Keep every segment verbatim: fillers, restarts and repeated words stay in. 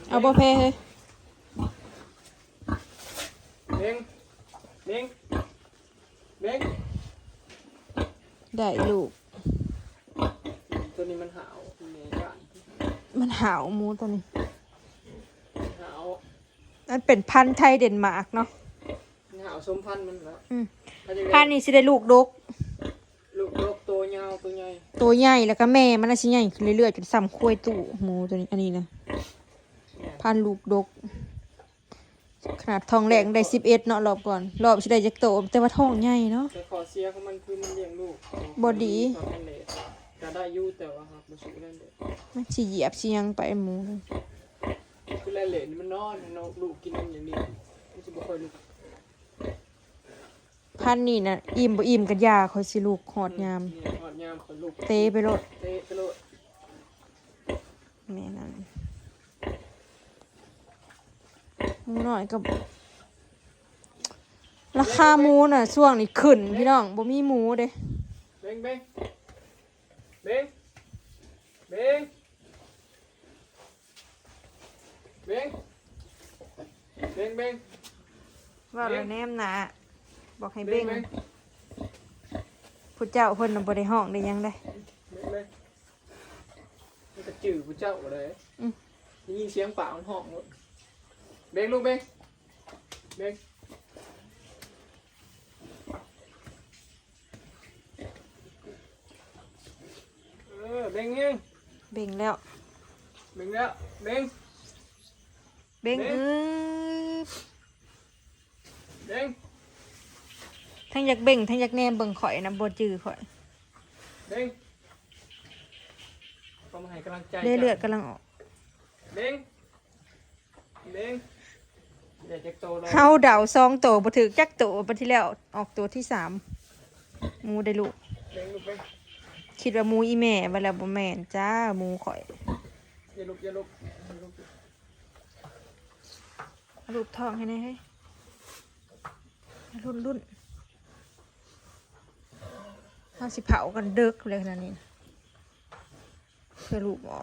เอาบ่แพ้เฮ้ย เบ้งเบ้งเบ้ง ได้ลูก ตัวนี้มันหาวแม่บ้าน มันหาวหมูตัวนี้ หาว มันเป็นพันธุ์ไทยเดนมาร์กเนาะ หาวสมพันธุ์มันแล้ว อืม เขาจะเรียก พันธุ์นี้สิได้ลูกดก ลูกดกตัวยาวตัวใหญ่ ตัวใหญ่แล้วก็แม่มันน่ะสิใหญ่ขึ้นเรื่อยๆจนซ้ำควายตู้หมูตัวนี้อันนี้นะพันธุ์ลูกดก ขนาดท้องแรกได้สิบเอ็ดเนาะรอบก่อน รอบสิได้จักโตแต่ว่าท้องใหญ่เนาะ แต่ข้อเสียของมันคือมันเลี้ยงลูก บ่ดี ตอนนั้นเลยก็ได้อยู่แต่ว่าครับมันสู้นั่นเด้ มันสิเหยียบสิหยังไปหมู คือแลเหลนมันนอนนกลูกกินนมอย่างเดียวมันจะบ่ค่อยลุก พันธุ์นี้นะอิ่มบ่อิ่มกันยาคอยสิลูกหอดยาม หอดยามคนลูก เตะไปโลด เตะไปโลด แม่นั่นหมูน้อยก็ราคาหมูน่ะช่วงนี้ขึ้นพี่น้องบ่มีหมูเด้ เบ้งเบ้งเบ้งเบ้งเบ้งเบ้งเบ้ง ว่าแล้วแนมหนาบอกให้เบ่ง เบ้ง ผู้เจ้าเพิ่นน่ะบ่ได้ห้องได้หยังได้ เบ้งเบ้งมันกระจือผู้เจ้าเลย อืม ได้ยินเสียงปากมันห้องหมดเบ้งลูกเบ้งเบ้งเออเบ้งเบ้ง เบ่งแล้ว เบ้งแล้วเบ้ง เบ่ง เบ่ง เออ เบ้ง ทั้งอยากเบ่งทั้งอยากแนมเบิ่งข่อยนะบ่จือข่อย เบ้งต้องมาให้กำลังใจ เลือดเลือดกำลังออก เบ้งเบ้งเดี๋ยวจะโตเลย เฮาเดาสองโตบ่ถืกจักโตบัดที่แล้วออกโตที่สามหมูได้ลูก เบ้งลูกเบ้ง คิดว่าหมูอีแม่ว่าแล้วบ่แม่นจ้าหมูข่อย อย่าลุกอย่าลุกอย่าลุก เอารูปท้องให้แหน่เฮ้ยรุ่นรุ่นเฮาสิเผากันเดิกเลยขนาดนี้นะเพื่อลูกหมอ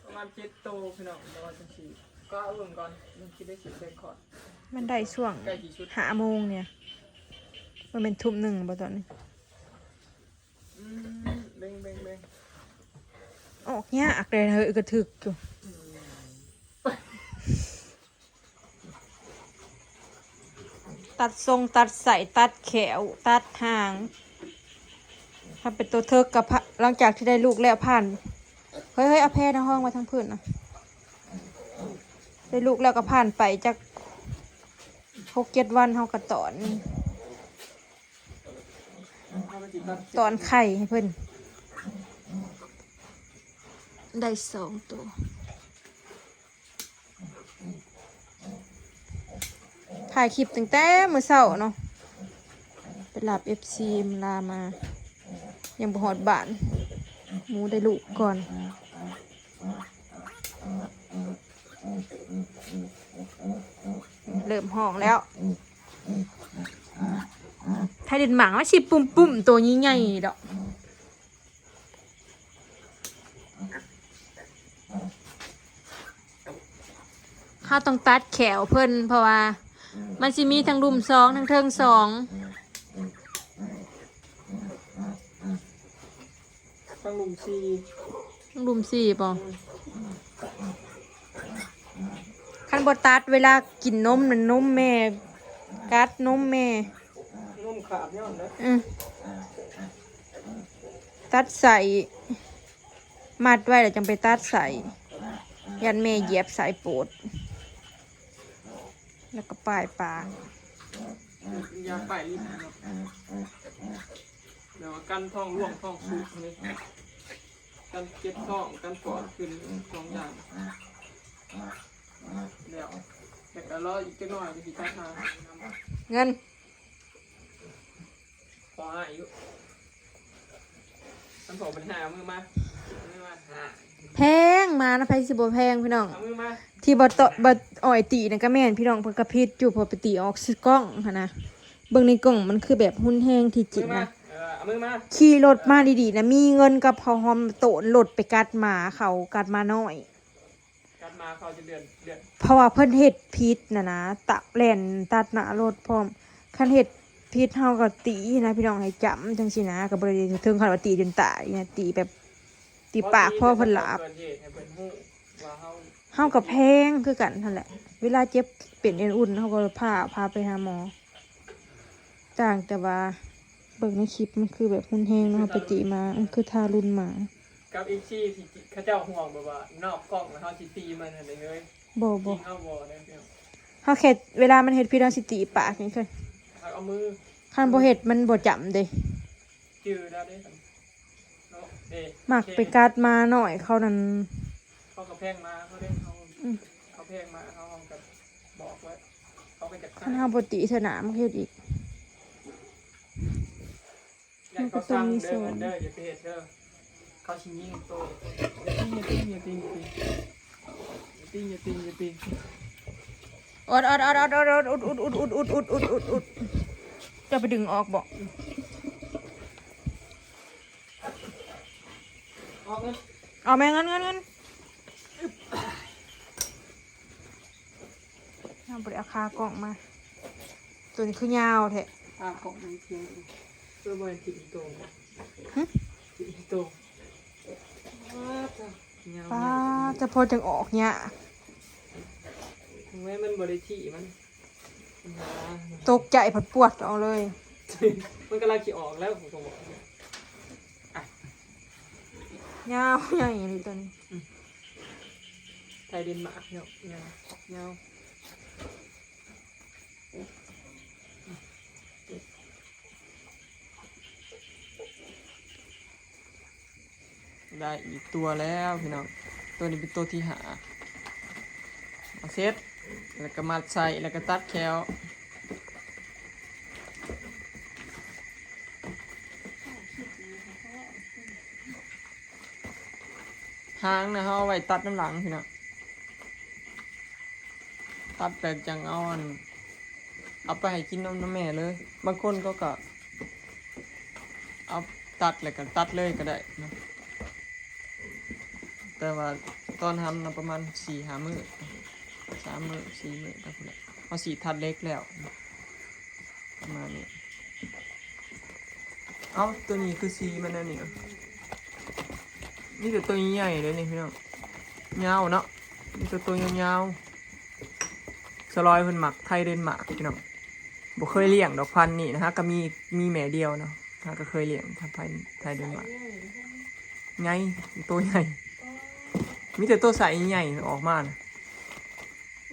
ประมาณเจ็ดโตพี่น้องประมาณจังสี่ก็เอาเบิ่งก่อนมันคิดได้สิบเซนก่อน มันได้ช่วง ใกล้กี่ชุด ห้าโมงเนี่ย มันเป็นทุ่มหนึ่งบ่ตอนนี้ อืมเบงเบงเบง ออกยากเลยนะเฮ้ยกระถึกอยู่ ตัดทรงตัดใส่ตัดแขวตัดหาง ถ้าเป็นตัวเทิกกับพะหลังจากที่ได้ลูกแล้วผ่าน เฮ้ยเฮ้ยเอาแพรในห้องมาทั้งพื้นนะได้ลูกแล้วก็ผ่านไปจากหกเจ็ดวันเขาก็ตอน เอาไปสิตัด ตอนไข่ให้เพิ่น ได้สองตัว ถ่ายคลิปตั้งแต่มื้อเช้าเนาะ ไปรับเอฟซีลามา ยังบ่ฮอดบ้าน หมูได้ลูกก่อน เริ่มฮ้องแล้ว ไทยเดนมาร์กมันสิปุ่มๆ ตัวใหญ่ๆดอก เฮาต้องตัดแขวเพิ่น เพราะว่า มันสิมีทั้งลุ่มสองทั้งเทิงสอง ทั้งลุ่มสี่ ทั้งลุ่มสี่บ่ คันบ่ตัดเวลากินนมนั่นนมแม่ กัดนมแม่ นมขาดย้อนนะ อืมตัดใส่ มัดไว้แล้วจังไปตัดใส่ ยันแม่เหยียบสายโปด แล้วก็ป้ายปลา กินยาป้ายลิ้นเนาะเดี๋ยวกันท้องร่วงท้องสุกเลยกันเจ็บท้องกันปอดขึ้นสองอย่างแล้วแต่ก็รออีกจักหน่อยก็สิตัดหา เงิน พอให้อยู่มันพอเป็นหามือมามือมาหา แพงมานะไผสิบ่แพงพี่น้อง เอามือมา ที่บ่ตบ่อ่อยตีนั่นก็แม่นพี่น้องเพิ่นก็ผิดอยู่เพอไปตีออกซื้อกล้องหั่นนะเบิ่งในกล้องมันคือแบบหุนแฮงที่จริง มือมา นะ เออ เอามือมา ขี่รถมาดีๆนะ มีเงินกับพอหอมโตนรถไปกัดหมาเขา กัดหมาน้อย กัดหมาเขาจะเดือนเดือน เพราะว่าเพิ่นเฮ็ดผิดน่ะนะ ตะแล่นตัดหน้ารถพร้อม คันเฮ็ดผิดเฮาก็ตีนะพี่น้อง ให้จ๋ำจังซี่นะ ก็บ่ได้ถึงขั้นว่าตีจนตายนะ ตีแบบ ตีปากพอเพิ่นหลับ เกิดเหตุให้เพิ่นฮู้ว่าเฮา เฮาก็แพงคือกันนั่นแหละ เวลาเจ็บเป็นเอ็นอุ่นเฮาก็พา พาไปหาหมอ ต่างแต่ว่าเบิ่งในคลิปมันคือแบบรุนแรงเนาะ ไปตีหมา มันคือทารุณหมา กับอีกที่ที่เขาเจ้าห่วงแบบว่านอกกล้องแล้วเฮาสิตีมันหั่นเด้เฮ้ย บ่ บ่ จริงเฮาบ่ได้เพียง เฮาแค่เวลามันเฮ็ดผิดเฮาสิตีปากนี่คือ เอามือ คันบ่เฮ็ดมันบ่จ๋ำเด้ จื่อแล้วเด้เนาะ เอ๊ะ มักไปกัดหมาน้อยเขานั่น เขาก็แพงหมาเขาเด้ เขา อืม เขาแพงหมาเขา เขาก็บอกไว้ เขาก็จะ คันเฮาบ่ตีเทื่อหน้ามันก็เฮ็ดอีก อย่าเขาสั่งเด้อ มันก็ต้องมีสอน เด้อ อย่าไปเฮ็ดเด้อ เขาสิยิงโต อย่าตี อย่าตี อย่าตี อย่าตี อย่าตี อย่าตี อดอดอดอดอดอดอุดอุดอุดอุดอุดอุดอุดอุดอุด จะไปดึงออกบ่ ออกเงิน เอาแม่เงิน เงิน เงิน เอาบ่ได้เอาขากล้องมา ตัวนี้คือยาวแท้ ขากล้องมันเพียง เพื่อบ่ให้ถิ่มโต หึ ถิ่มโต ว้าจ้ะ ยาว ป้า ใหญ่ จะพอจังออกเนี่ย แม่มันบ่ได้ที่มัน ตกใจผัดปวดออกเลย มันกำลังสิออกแล้ว ผมก็บอก อ่ะ ยาวใหญ่เลยตัวนี้ อืม ไทยเดนมาร์กเนาะ ยาว ยาว ได้อีกตัวแล้วพี่น้อง ตัวนี้เป็นตัวที่ห้า เอาเสร็จ แล้วก็มัดใส่ แล้วก็ตัดแข้ว หางนะ เขาเอาไว้ตัดน้ำหลังพี่น้อง ตัดแล้วจังเอาอัน เอาไปให้กินนมนำแม่เลย บางคนเขาก็ เอาตัดแล้วก็ตัดเลยก็ได้เนาะ แต่ว่าตอนทำนะประมาณสี่ห้ามื้อ สามมื้อ สี่มื้อ ก็พอแล้ว เอาสีทัดเล็กแล้ว ประมาณนี้ เอ้า ตัวนี้คือสีมันนั่นนี่ นี่แต่ตัวใหญ่เลยนี่พี่น้อง ยาวเนาะ นี่ตัวตัวยาวๆ สลอยเพิ่นมักไทยเดนมาร์กพี่น้อง บ่เคยเลี้ยงดอกพันธุ์นี่นะฮะ ก็มี มีแม่เดียวเนาะ ฮะ ก็เคยเลี้ยง ถ้าไทย ไทยเดนมาร์ก ใหญ่ ตัวใหญ่ มีแต่ตัวใสใหญ่ออกมานะ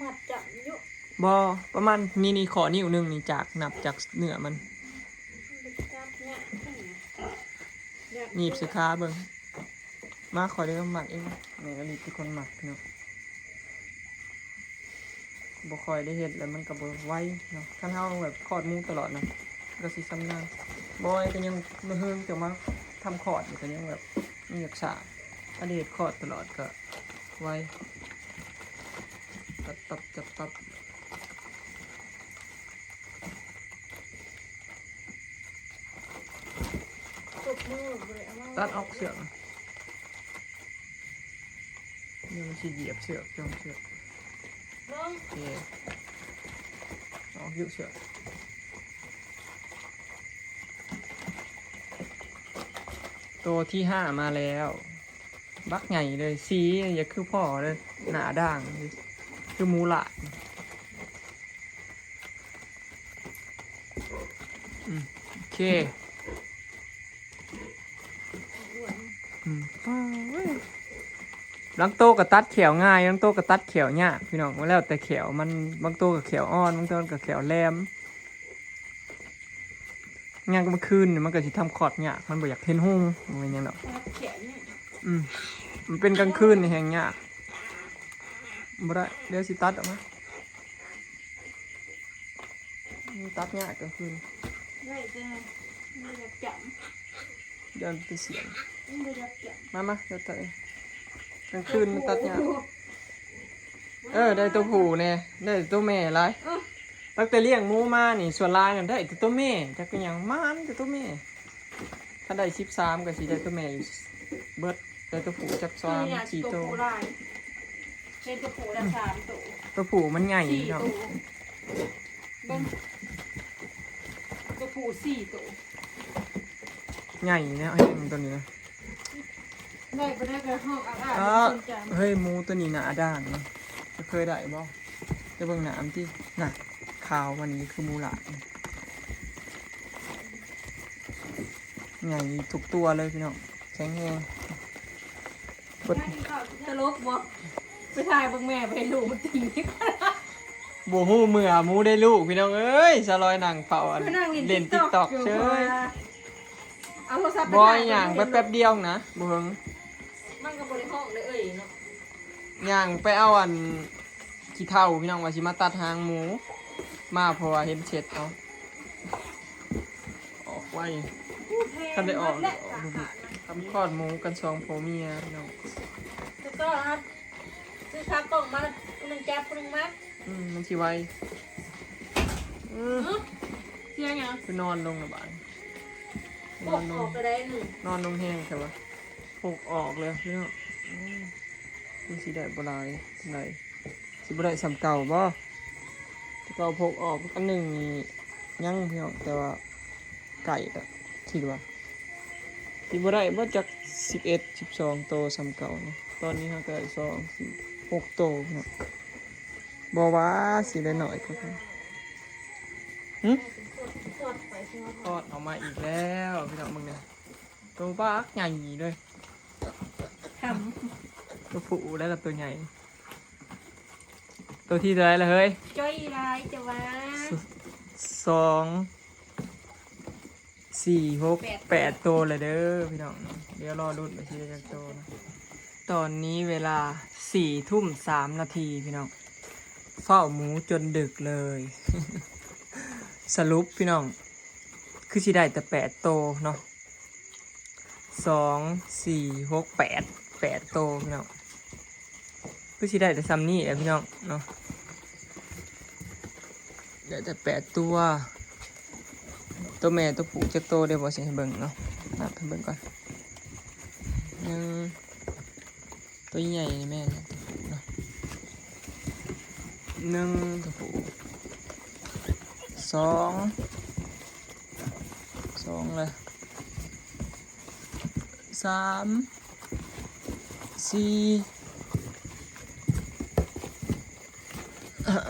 มัดจับอยู่ บ่ ประมาณนี่ นี่ ข้อนิ้วหนึ่งนี่ จาก นับจากเนื้อมัน มันไปจับเนี่ย หนีบใส่ขาเบิ่ง มา ข้อยได้มัดเอง แม่อลิเป็นคนมัดเนาะ บ่ค่อยได้เฮ็ดแล้วมันก็บ่ไหวเนาะ คันเฮาแบบคลอดหมูตลอดนะ ก็สิชำนาญ บ่อยก็ยังมาเฮิงจะมาทำคลอดอยู่ก็ยังแบบยังอยากสา อันนี้เฮ็ดคลอดตลอดก็ไว ตับตับตับตับ ตบมือเลยเอามา ตัดออกเสือก นี่มันสิเหยียบเสือก จ้องเสือก ลง โอเค ออกยุเสือก ตัวที่ห้ามาแล้ว บักใหญ่เลย สีอย่าคือพ่อเลย หน้าด่างเลย คือหมูหลาด อืม โอเค อืม ว้าวเว้ย บางโตก็ตัดแข้วง่าย บางโตก็ตัดแข้วยาก พี่น้อง มันแล้วแต่แข้วมัน บางโตก็แข้วอ่อน บางโตก็แข้วแหลม ยามกลางคืนนี่มันก็สิทำคลอดยาก มันบ่อยากเห็นหุง มันเป็นหยังดอก รัดแขนเนี่ย อืม มันเป็นกลางคืนนี่แฮงยาก บ่ได้ เดี๋ยวสิตัดออกมา มันตัดยากกลางคืน ได้แต่ไม่อยากจับ ย่านเป็นเสียง ไม่อยากจับ มา มา เดี๋ยวตัดเอง กลางคืนมันตัดยาก เออ ได้ตัวผู้แน่ ได้ตัวแม่หลาย เออ ตั้งแต่เลี้ยงหมูมานี่ ส่วนหลายนั่นได้แต่ตัวแม่ จักเป็นหยัง หมานแต่ตัวแม่ คันได้สิบสามก็สิได้ตัวแม่อยู่เบิด ได้ตัวผู้จักสาม นี่นะ สี่ ตัว ตัว ผู้ลาย เป็นตัวผู้ละสามตัว ตัวผู้มันใหญ่ สี่ เนาะ ตัวเบิ่งตัวผู้สี่ตัว ใหญ่นะไอ้ตัวนี้นะ ได้ไปได้ไปห้องอาบ เออ น้ำจาน เฮ้ยหมูตัวนี้หนาด่างนะจะเคยได้บ่จะเบิ่งหนามที่หนาขาววันนี้คือหมูหลาดใหญ่ทุกตัวเลยพี่น้องแข็งแรง ตลกบ่ไปถ่ายเบิ่งแม่ไปให้ลูกมันตี บ่ฮู้เมื่อหมูได้ลูกพี่น้องเอ้ยสาวลอยนั่งเฝ้าอัน ไปนั่งเล่น เล่น TikTok TikTok อยู่ เฉย เอาโทรศัพท์ไป บ่ ถ่าย ย่างแป๊บๆเดียวนะบ่เฮิง มันก็บ่ได้ห้องเลยเอ้ยเนาะ ย่างไปเอาอันขี้เถ้าพี่น้องว่าสิมาตัดหางหมู มาเพราะว่าเห็นเช็ดเอาออกไว้ คันได้ออก แหละ ทำคลอดหมูกันสองผัวเมียพี่น้อง แล้วก็ครับซื้อขากล่องมาคนหนึ่งจับคนหนึ่งมัด อืมมันสิไวอืม เสียงหยัง ไปนอนลงนะบ้าน ปกออกก็ได้หนึ่ง นอนลงแห้งใช่ปะปกออกเลยพี่น้องอืมมันสิได้บ่หลายปานใดสิบ่ได้ส่ำเก่าบ่แต่เก่าปกออกอันหนึ่งนี่ยังพี่น้องแต่ว่าไก่ละคิดว่าสิบ่ได้บ่จักสิบเอ็ดสิบสองโตส่ำเก่านะตอนนี้เราก็ได้สองสี่หกโตพี่น้องบ่ว่าสิได้หน่อยก็พอหึ ทอดไปทอด ทอดออกมาอีกแล้วพี่น้องมึงเนี่ยตัวบักใหญ่เลย ทำ ตัวผู้แล้วกับตัวใหญ่ ตัวที่เท่าไหรล่ะเฮ้ย จ้อยลายจะว่า สองสี่หก แปด แปดตัวเลยเด้อพี่น้องเดี๋ยวรอรุ่นไปที่จะโตนะตอนนี้เวลาสี่ทุ่มสามนาทีพี่น้องเฝ้าหมูจนดึกเลย สรุปพี่น้อง คือสิได้แต่แปดโตเนาะสองสี่หกแปดแปดโตพี่น้องคือสิได้แต่ซ้ำนี่แหละพี่น้องเนาะได้แต่แปดตัว ตัวแม่ตัวผู้จักโตได้บ่สิให้เบิ่งเนาะนับให้เบิ่งก่อนหนึ่งตัวใหญ่นี่แม่นะตัวผู้เนาะหนึ่งตัวผู้สอง สองเลยสามสี่ห้า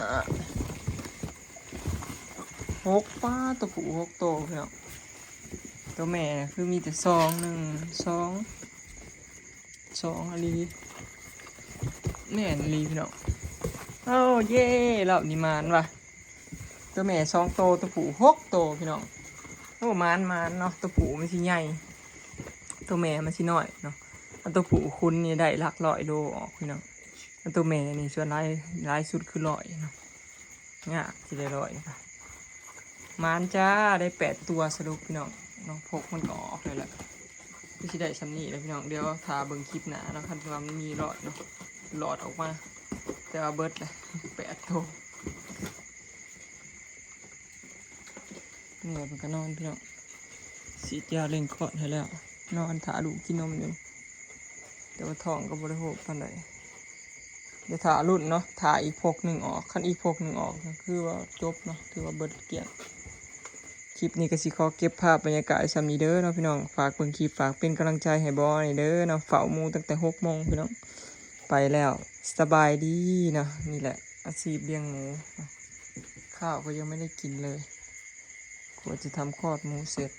หกป้าตัวผู้หกโตพี่น้องตัวแม่นะคือมีแต่สองหนึ่งสองสองอันนี้แม่นอีหลีพี่น้องโอ้เย่รอบนี้มานว่ะ ตัวแม่สองโตตัวผู้หกโตพี่น้องโอ้มานมานเนาะตัวผู้มันสิใหญ่ตัวแม่มันสิน้อยเนาะอันตัวผู้คุณนี่ได้หลักร้อยโลออกพี่น้องอันตัวแม่นี่ส่วนหลายหลายสุดคือร้อยเนาะยากสิได้ร้อยค่ะมานจ้าได้แปดตัวสรุปพี่น้องเนาะพกมันก็ออกเลยแหละก็สิได้ซ้ำนี่แหละพี่น้องเดี๋ยวถ้าเบิ่งคลิปหน้าเนาะคันว่ามันมีหลอดเนาะหลอดออกมา แต่ว่าเบิดเลยแปดโต เนี่ยมันก็นอนพี่น้องสีดยาเร่งคลอดให้แล้ว นอนถ่าลูกกินนมอยู่ แต่ว่าท้องก็บ่ได้โหกปานใดเดี๋ยวถ่ารุ่นเนาะถ่าอีกพกหนึ่งออกคันอีกพกหนึ่งออกก็คือว่าจบเนาะถือว่าเบิดเกลี้ยงคลิปนี้ก็สิขอเก็บภาพบรรยากาศไว้ส่ำนี้เด้อเนาะพี่น้องฝากเบิ่งคลิปฝากเป็นกำลังใจให้บอนี่เด้อเนาะเฝ้าหมูตั้งแต่หกโมงพี่น้องไปแล้วสบายดีเนาะนี่แหละอาชีพเลี้ยงหมูเนาะข้าวก็ยังไม่ได้กินเลย กว่าจะทำคลอดหมูเสร็จ